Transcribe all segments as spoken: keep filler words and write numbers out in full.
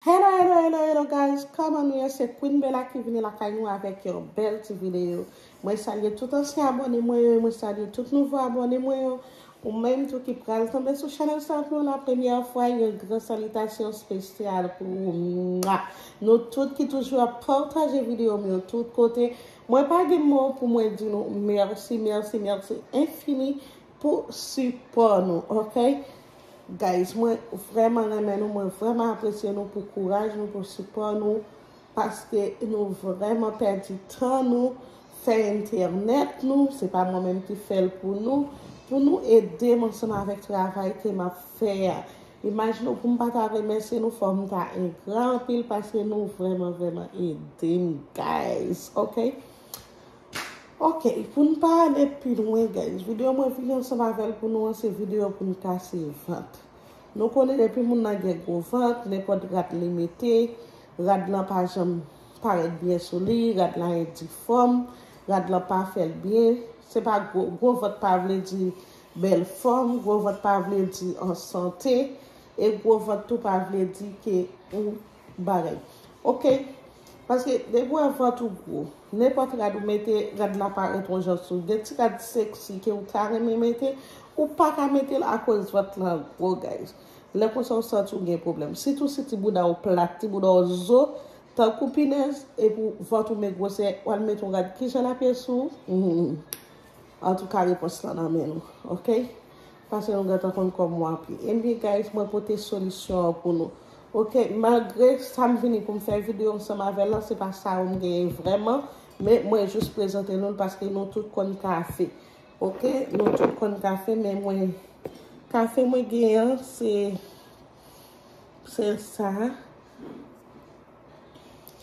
Hello, hello, hello, hello, guys. Kòman nou ye? Se Queen Bella ki vini lakay nou avèk yon bèl ti videyo. Mwen salye tout ansyen abòne mwen yo, mwen salye tout nouvo abòne mwen yo. Ou menm tou ki pral tonbe sou chanèl sa pou la premyè fwa, yon gran salitasyon espesyal pou ou. Mwa! Nou tout ki toujou ap pataje videyo m yo tout kote. Mwen pa gen mo pou mwen di nou mèsi, mèsi, mèsi enfini pou sipò nou, ok? Guys, mwen vrèman renmen nou, mwen vrèman apresye nou pou kouraj nou, pou sipò nou, paske nou vrèman pèdi tan nou, fè entènèt nou, se pa mwen menm ki fè l pou nou, pou nou ede m ansanm avèk travay ke m ap fè a. Imajine w, pou m pa ta remèsye nou, fò m ta engra anpil, paske nou vrèman, vrèman ede m, guys, ok? Ok, pou n pa ale pi lwen, guys, videyo mwen vini ansanm avè l pou nou an, se videyo pou n kase vant. Nou konnen depi moun nan gen gwo vant, nenpòt rad li mete, rad lan pa janm parèt byen sou li, rad lan endifòm, rad lan pa fè l byen. Se pa gwo, gwo vant pa vle di bèl fòm, gwo vant pa vle di an sante, e gwo vant tou pa vle di ke ou bagay. Ok? Paske depi w wè vant ou gwo, nenpòt rad ou mete, rad la parèt yon jan sou. Gen ti rad seksi ke ou ta renmen mete, ou pa ka mete l akoz vant lan gwo, guys. Lè konsa ou santi ou gen pwoblèm. Sitou si ti bouda w plat, ti bouda w zo, tankou pinèz, epi vant ou men gwosè, w al mete yon rad kijan l ap ye sou ou? Hmm. Antouka, repons lan nan men nou, ok? Paske nou gentan konn kòman w ap ye. Ebyen, guys, mwen pote solisyon an pou nou. Ok, malgre sa m vini pou m fè videyo ansanm avè l lan, se pa sa yo m genyen vrèman, men mwen jis prezante nou l paske nou tout konn kafe. Ok, nou tout konn kafe, men mwen, kafe mwen genyen an, se, se sa.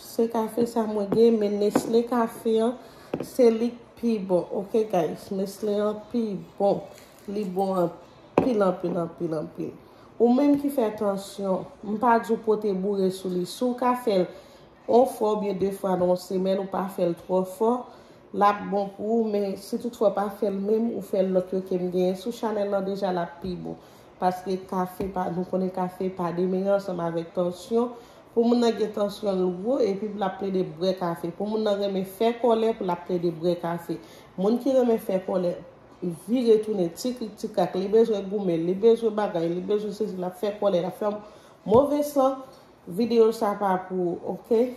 Se kafe sa mwen gen, men Nestlé kafe an, se li k pi bon. Ok, guys, Nestlé an pi bon. Li bon anpil, anpil, anpil, anpil. Ou menm ki fè tansyon, m pa di w pote boure sou li. Si w ka fè l yon fwa oubyen de fwa nan yon semèn, ou pa fè l twò fò, l ap bon pou ou, men si toutfwa w pa fè l menm, ou fè l lòt yo ke m genyen sou chanèl lan deja, l ap pi bon. Paske kafe pa, nou konnen kafe pa demere ansanm avèk tansyon. Pou moun nan gen tansyon l wo, epi l ap plede bwè kafe. Pou moun nan renmen fè kòlè, pou l ap plede bwè kafe. Moun ki renmen fè kòlè, vire tounen, tikrik tikrak, li bezwen goumen, li bezwen bagay, li bezwen sezi, l ap fè kòlè, l ap fè move san, videyo sa pa pou ou, ok?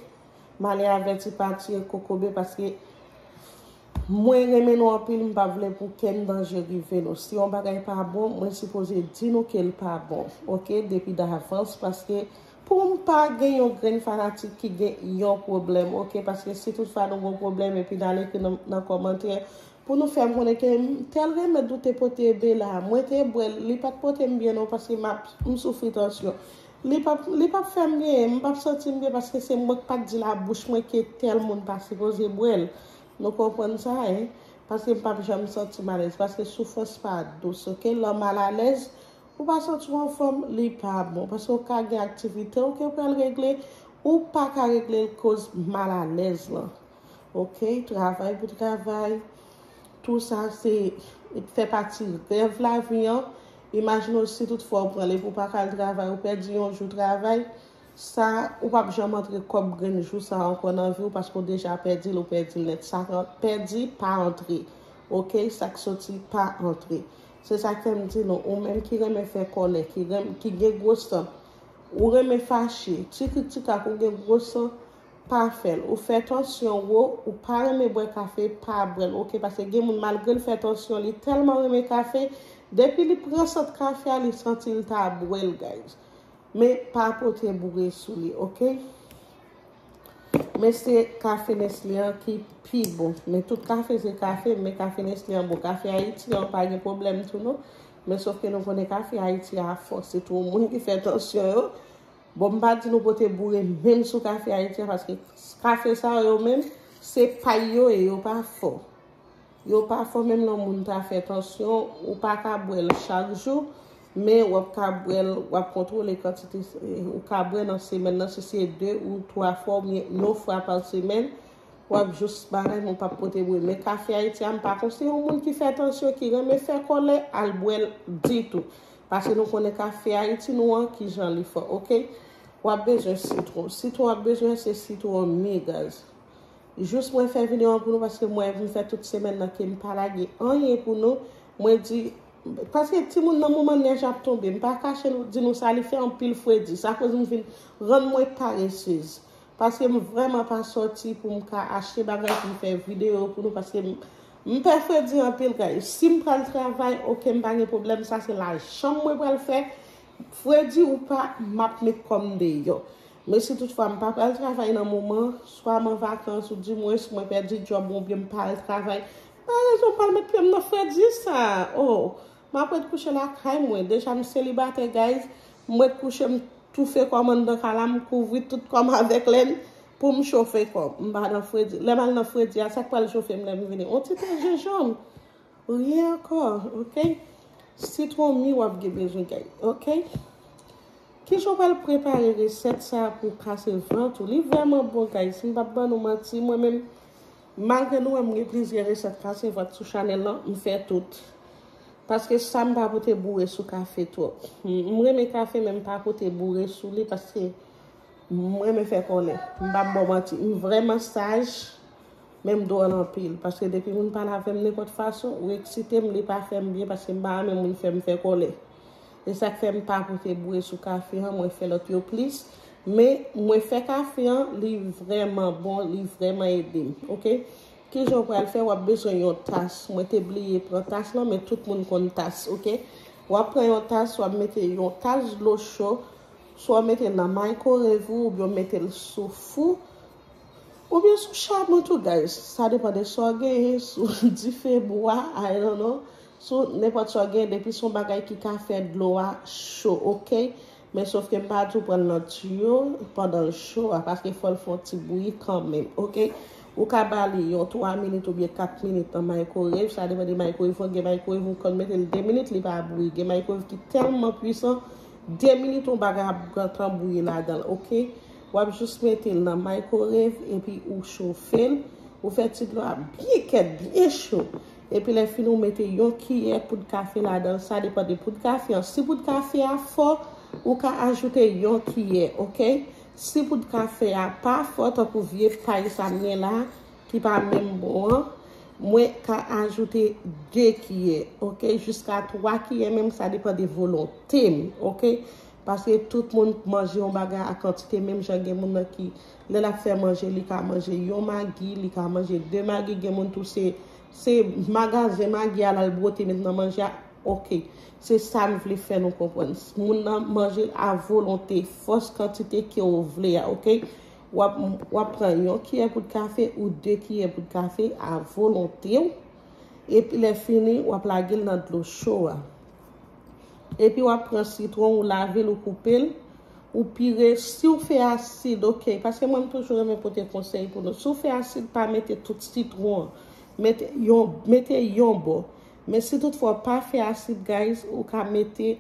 M ale avèti pa tiye kokobe paske mwen renmen nou anpil, m pa vle pou kenn danje rive nou. Si yon bagay pa bon, mwen sipoze di nou ke l pa bon, ok? Depi davans, paske pou m pa gen yon grenn fanatik ki gen yon pwoblèm, ok? Paske si toutfwa nou gen yon pwoblèm epi n al ekri nan, nan kòmantè, pou nou fè m konnen ke m tèl remèd ou te pote Bella, mwen te bwè l, li pa t pote m byen non, paske m ap, m soufri tansyon. Li p ap, li p ap fè m byen, m p ap santi m byen, paske se mwen k pa t di la bouch mwen ke tèl moun pa sipoze bwè l. Nou konprann sa, en? Paske m p ap janm santi m alèz, paske soufrans pa dous, ok? Lè w malalèz, ou pa santi w anfòm, li pa bon. Paske w ka gen aktivite w ke w pral regle, ou pa ka regle l koz malalèz lan. Ok, travay pou travay. Tou sa se fè pati rèv lavi an. Imajine w si toutfwa w pran l epi w pa ka al travay, ou pèdi yon jou travay. Sa, ou p ap janm antre kòb grenn jou sa ankò nan vi w paske w deja pèdi l, ou pèdi l nèt. Sa k pèdi, pa antre. Ok, sa k soti, pa antre. Se sa k fè m di nou, ou menm ki renmen fè kòlè, ki renmen, ki gen gwo san, ou renmen fache, tikrik tikrak, ou gen gwo san, pa fè l. Ou fè tansyon wo, ou pa renmen bwè kafe, pa bwè l, ok? Paske gen moun, malgre l fè tansyon, li tèlman renmen kafe, depi li pran sant kafe a, li santi l ta bwè l, guys. Men pa pote boure sou li, ok? Men se kafe Nestlé an ki pi bon. Men tout kafe se kafe, men kafe Nestlé an bon. Kafe Ayiti an pa gen pwoblèm tou non. Men sòf ke nou konnen kafe Ayiti a fò. Sitou moun ki fè tansyon yo, bon, m pa di nou pote boure menm sou kafe Ayiti a, paske kafe sa yo menm, se pay yo ye, yo pa fò. Yo pa fò menm lè yon moun ta fè tansyon, ou pa ka bwè l chak jou, men w ap ka bwè l, w ap kontwole kantite, eh, ou ka bwè nan semèn nan, si se de ou twa fwa, oubyen yon fwa pa semèn, w ap jis bagay, men w p ap pote boure. Men kafe Ayiti a, m pa konseye yon moun ki fè tansyon, ki renmen fè kòlè, al bwè l ditou. Paske nou konnen kafe Ayiti nou an, kijan li fò, ok? W ap bezwen sitwon. Sitwon w ap bezwen, se sitwon mi, guys. Jis mwen fè videyo an pou nou, paske mwen, m fè tout semèn nan ke m pa lage anyen pou nou. Mwen di, paske timoun nan moman nèj ap tonbe, m pa kache nou, di nou sa, li fè anpil fredi. Sa koz m vin rann mwen paresez. Paske m vrèman pa sòti pou m ka achte bagay pou m fè videyo pou nou, paske m, m pè fredi anpil, guys. Si m pral travay, oke, m pa gen pwoblèm, sa se lajan mwen pral fè. Fredi ou pa, m ap met kò m deyò. Men si toutfwa m pa pral travay nan moman, swa m an vakans ou dimwens mwen pèdi djòb mwen oubyen m pa al travay, pa rezon pral met pye m nan fredi sa. Oh, m ap ret kouche lakay mwen. Deja m selibatè, guys. M ret kouche, m toufe kò m anndan kay la, m kouvri tout kò m avèk lèn pou m chofe kò m. M pa nan fredi. Lè m al nan fredi a, sa k pral chofe m lè m vini? On ti te jenjanm. Ryen ankò, oke? Sitwon mi w ap gen bezwen, guys, oke? Kijan w pral prepare resèt sa a pou kase vant ou? Li vrèman bon, guys. M p ap ban nou manti, mwen menm, malgre nou wè m gen plizyè resèt kase vant sou chanèl lan, m fè tout. Paske sa m pa pote boure sou kafe twòp. M, m renmen kafe, men m pa pote boure sou li, paske m renmen fè kòlè. M p ap ba w manti. M vrèman saj, men m dwòl anpil. Paske depi moun pale avè m nenpòt fason, ou eksite m, li pa fè m byen, paske m pa renmen moun fè m fè kòlè. E sa k fè m pa pote boure sou kafe an, mwen fè lòt yo plis. Men mwen fè kafe an, li vrèman bon, li vrèman ede m, oke? Kijan w pral fè? W ap bezwen yon tas. Mwen te bliye pran tas lan, men tout moun konn tas, oke? W ap pran yon tas, w ap mete yon tas dlo cho, swa w mete l nan microwave ou, oubyen w mete l sou fou, oubyen sou chabon tou, guys. Sa depann de sa w genyen, sou dife bwa, I don't know. Sou nenpòt sa w genyen, depi se yon bagay ki ka fè dlo a cho, oke? Men sof ke m pa di w pran l nan tiyo pandan l cho a, paske fò l fè yon ti bouyi kanmenm, oke? Ou ka ba li yon twa minit oubyen kat minit nan microwave, sa depann de microwave ou gen. Microwave ou konn mete l de minit, li pa bouyi. Gen microwave ki tèlman pwisan, de minit yon bagay ap gentan bouyi ladan l, oke? W ap jis mete l nan microwave epi ou chofe l, ou fè ti dlo a byen kèt, byen cho. Epi lè fini, ou mete yon kiyè poud kafe ladan l, sa depann de poud kafe an. Si poud kafe a fò, ou ka ajoute yon kiyè, oke? Si poud kafe a pa fò, tankou vye pay sa m gen la, ki pa menm bon an, mwen ka ajoute de kiyè, oke? Jiska twa kiyè menm, sa depann de volonte m, oke? Paske tout moun manje yon bagay a kantite, menm jan gen moun nan ki, lè l ap fè manje, li ka manje yon magi, li ka manje de magi, gen moun tou se, se magazen magi a l al bwote met nan manje a, oke. Se sa m vle fè nou konprann. Moun nan manje a volonte, fòs kantite ke w vle a, oke? W ap, w ap pran yon kiyè poud kafe ou de kiyè poud kafe a volonte w. Epi lè fini, w ap lage l nan dlo cho a. Epi w ap pran sitwon, ou lave l, ou koupe l, ou pire. Si w fè asid, oke, paske mwen m toujou renmen pote konsèy pou nou. Si w fè asid, pa mete tout sitwon an. Mete yon, mete yon bò. Men si toutfwa w pa fè asid, guys, ou ka mete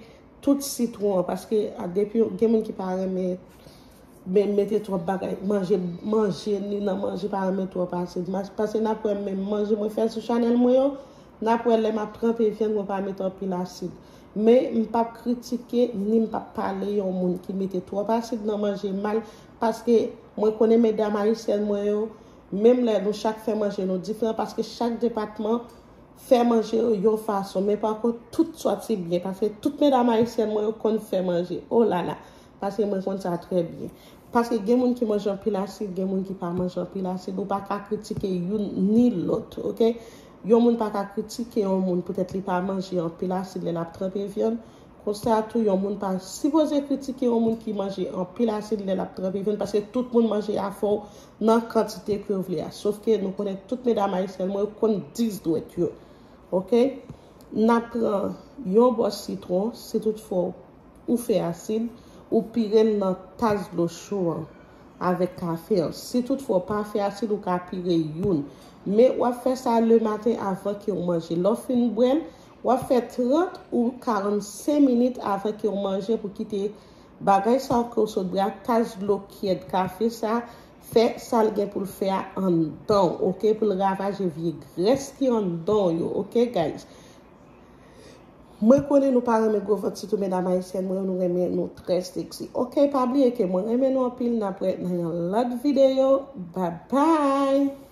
tout sitwon an, paske a, depi gen moun ki pa renmen men mete twòp bagay, manje, manje, ni nan manje pa renmen twòp asid. Mas-, paske n ap wè menm manje mwen fè sou chanèl mwen yo, n ap wè lè m ap tranpe vyann, mwen pa mete anpil asid. Men m p ap kritike, ni m p ap pale yon moun ki mete twòp asid nan manje mal, paske mwen konnen medam ayisyèn mwen yo, menm lè nou chak fè manje nou diferan, paske chak depatman fè manje yo yon fason, men pa kont tout sòti byen, paske tout medam ayisyèn mwen yo konn fè manje. Oh la la, paske mwen konn sa trè byen. Paske gen moun ki manje anpil asid, gen moun ki pa manje anpil asid. Ou pa ka kritike youn ni lòt, oke? Yon moun pa ka kritike yon moun poutèt li pa manje anpil asid lè l ap tranpe vyann. Konsa tou, yon moun pa sipoze kritike yon moun ki manje anpil asid lè l ap tranpe vyann, paske tout moun manje a fò nan kantite ke w vle a. Sof ke nou konnen tout medam ayisyèn mwen yo konn dis dwèt yo. Oke? N ap pran yon bò sitwon, si toutfwa ou fè asid, ou pire l nan tas dlo cho an avèk kafe an. Si toutfwa w pa fè asid, ou ka pire youn. Men w ap fè sa lematen avan ke w manje. Lè w fin bwè l, w ap fè trant ou karannsenk minit avan ke w manje pou kite bagay sa ke w sot bwè a, tas dlo kyèd kafe sa, fè sa l gen pou l fè a anndan w, oke? Pou l ravaje vye grès ki anndan w yo, oke, guys? Mwen konnen nou pa renmen gwo vant, sitou medam ayisyèn mwen yo, nou renmen nou trè seksi. Ok, pa bliye ke mwen renmen nou anpil, n ap wè nan yon lòt videyo. Bye bye!